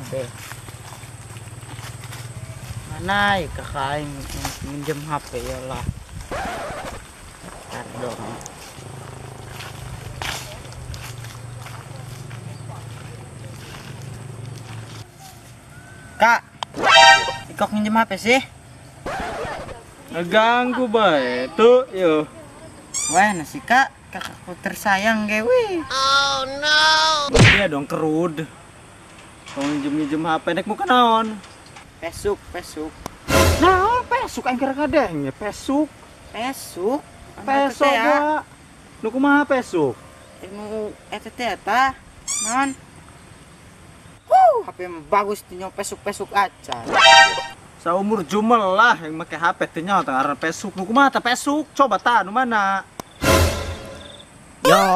kabeh. Mana ya kakak aing minjem HP ya lah. Ntar dong. Kak, ikok minjem HP sih? Ganggu bae tuh yo. Wah, nasi kak, kakakku tersayang gewe. Oh no. Iya dong kerud. Mau minjem-minjem HP nek muka naon? Pesuk, pesuk. Nah, pesuk aing keur ngadeng pesuk. Pesuk. Pesuk ya. Nu kumaha pesuk? Nu eta teh eta. Naon? HP bagus tinyo pesuk-pesuk aja. Saumur jumel lah yang make HP tinyo teh ngaran pesuk. Nu kumaha teh pesuk? Coba ta nu mana? Yo.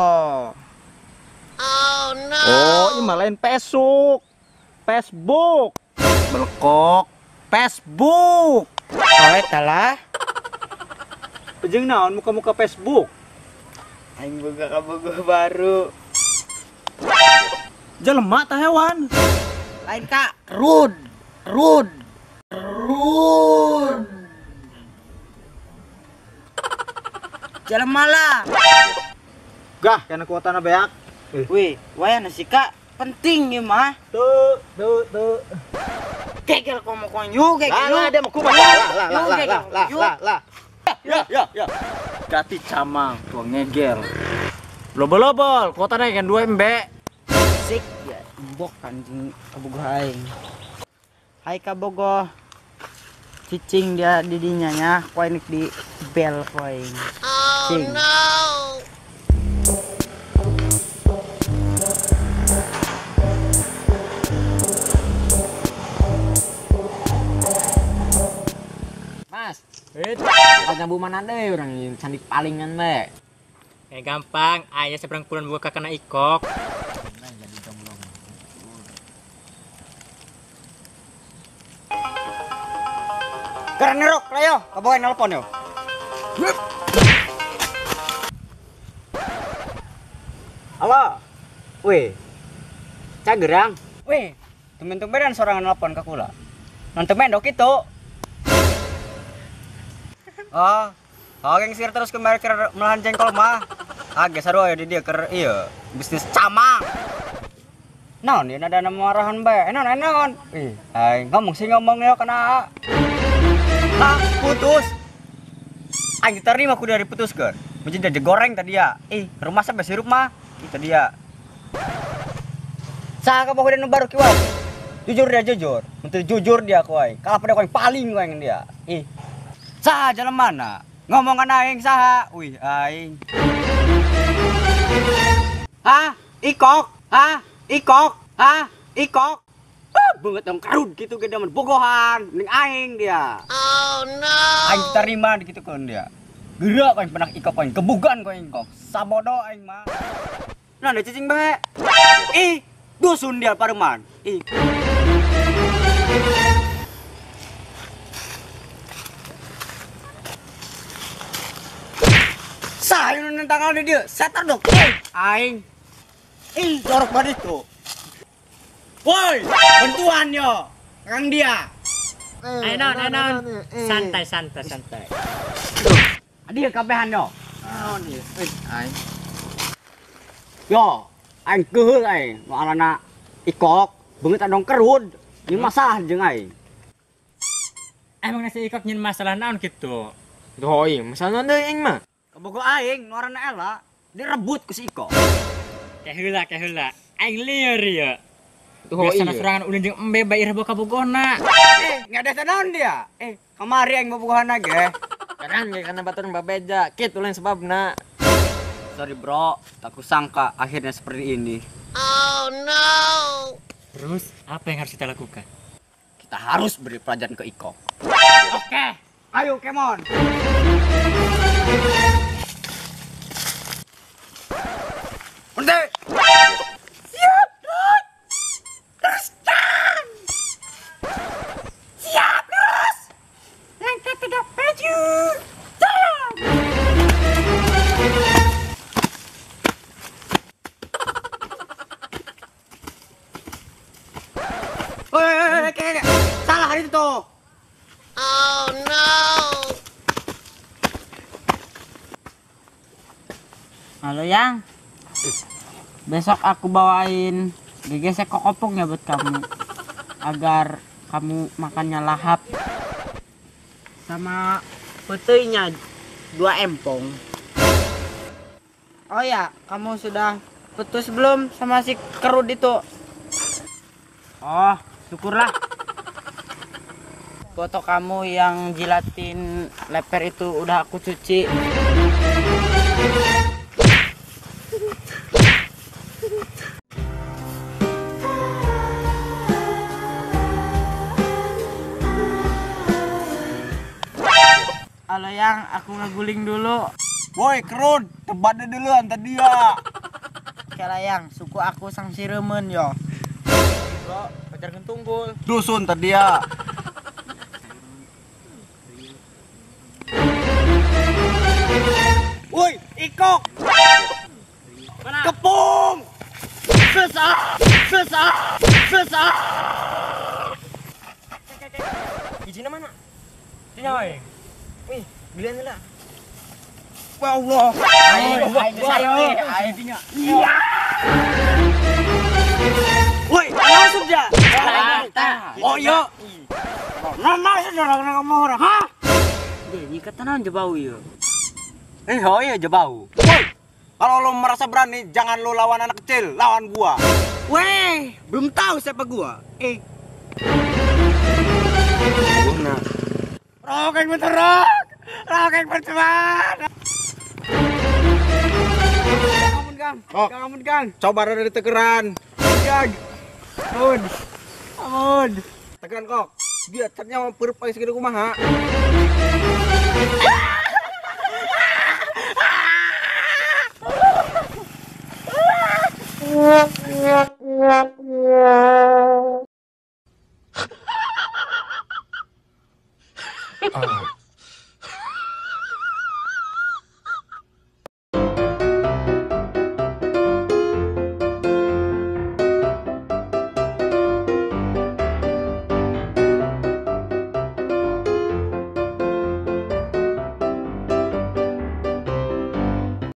Oh no. Oh, ini mah lain pesuk. Facebook. Belekok. Facebook. Oh, eta lah. Jeung naon muka-muka Facebook? Aing boga kabogoh baru. Jelema tah hewan. Lain kak, rud, rud, rud. Jelema lah. Gah, kana kuotana beak. Wih, waya nasi kak, penting ieu mah. Tuh, tuh, tuh. Gegel komo konyu, gegel. Lah, dia mau kumaha? Lah, lah, lah, lah, lah, lah, lah. Ya, ya, ya. Gati camang, tuang ngegel. Lobol-lobol, kuotana kan 2 MB. Sik ya, embok anjing kabogoh aing. Hai kabogoh. Cicing dia didinya nya, ku aing di bel ku aing. Oh no. Mas, nyambu mana deh orang candi palingan be. Gampang, ayah seberang kulon buka kena ikok. Keren nerok, ayo, kabogoh nelpon yo. Halo, weh, cagerang, weh, temen-temenan sorangan nelpon ke kula. Nonton mendok itu. Oh, oh, geng sir terus kemarin ker melahan jengkol mah. Ah, geser ya di dia ker iya bisnis camang. Non, dia ada nama arahan bae. Enon, enon. Ih, aing ngomong sih ngomong ya kena. Ah, putus. Aing diterima aku dari putuskeun. Menjadi goreng tadi ya. Ih, rumah sampai sirup mah. Itu dia. Saha kabogoh nu baru kiwari? Jujur dia jujur. Menteri jujur dia ku aing. Kalah pada ku aing paling ku aing dia. Ih. Saha jalan mana? Ngomong kan aing saha? Wih, aing. Hah? Ikok? Hah? Ikok? Hah? Ikok? Ah, banget dong karud gitu gede men bogohan ning aing dia. Oh no. Aing terima gitu kan dia. Gerak aing pernah ikok aing gebugan ku aing kok. Sabodo aing mah. Nah, ada cicing bae. Ih, dusun dia pareman. Ih. Saya nentang dia, setar dong. Aing. Ih, jorok banget itu. Woi, bantuan yo. Kang dia. Enon, enon. Santai, santai, santai. Dia kabehan yo. Naon ieu? Aing. Yo, aing keheul aing. Nu alana ikok, beungeut adong kerud. Ini masalah jeung aing. Emang nasi ikok nyin masalah naon kitu? Duh, aing, masalah naon deui aing mah? Kabogoh aing nu arana Ella direbut ku si Iko. Keheula, keheula. Aing lieur ieu. Tuh biasana sorangan ulin jeung embe bae irah kabogohna. Ngades naon dia? Kamari aing bobogohana ge. Karang ge kana batur babeja, kitu lain sebabna. Sorry bro, tak kusangka akhirnya seperti ini. Oh no. Terus apa yang harus kita lakukan? Kita harus beri pelajaran ke Iko. Oke. Ayo kemon. Berhenti. Siap, Rut. Teruskan. Siap, lurus. Langkah tegak maju. Jalan. Halo Yang. Besok aku bawain gegesek kokopong ya buat kamu. Agar kamu makannya lahap. Sama petainya 2 empong. Oh ya, kamu sudah putus belum sama si kerud itu? Oh, syukurlah. Foto kamu yang jilatin leper itu udah aku cuci. Halo Yang, aku ngeguling dulu. Woi, kerud, tebat duluan tadi ya. Kela Yang, suku aku sang siremen yo. Bro, pacar gentunggul. Dusun tadi ya. Woi, ikok. Mana? Kepung. Susah, susah, susah. Izinnya mana? Izinnya, woi. Wih, belian lah. Ya Allah. Iya. Woi, langsung ya. Oh iya. Nama saudara kamu orang, ha? Dia ni kata naon jebau ieu. Oh iya jebau. Woi, kalau lo merasa berani, jangan lo lawan anak kecil, lawan gua. Weh, belum tahu siapa gua. Nah. Rokeng benterok, rokeng berteman. Ampun Kang, oh. Kang ampun Kang. Coba dari tegeran. Kang, ampun, ampun. Tegeran kok. Dia catnya mau perut pakai segede kumaha.